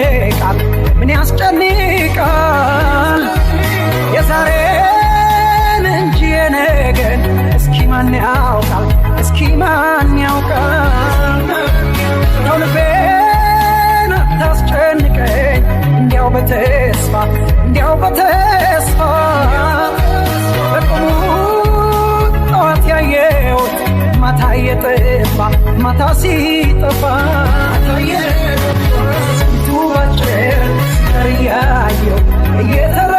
ያስጨንቃል? ምን ያስጨንቃል? የዛሬን እንጂ የነገን እስኪ ማን ያውቃል? እስኪ ማን ያውቃል? ተው ልቤን አታስጨንቀኝ፣ እንዲያው በተስፋ፣ እንዲያው በተስፋ። በቁሙ ጠዋት ያየሁት ማታ እየጠፋ፣ ማታ ሲጠፋ፣ ስንቱ ባጭር ሲቀር እያየሁ እየተረ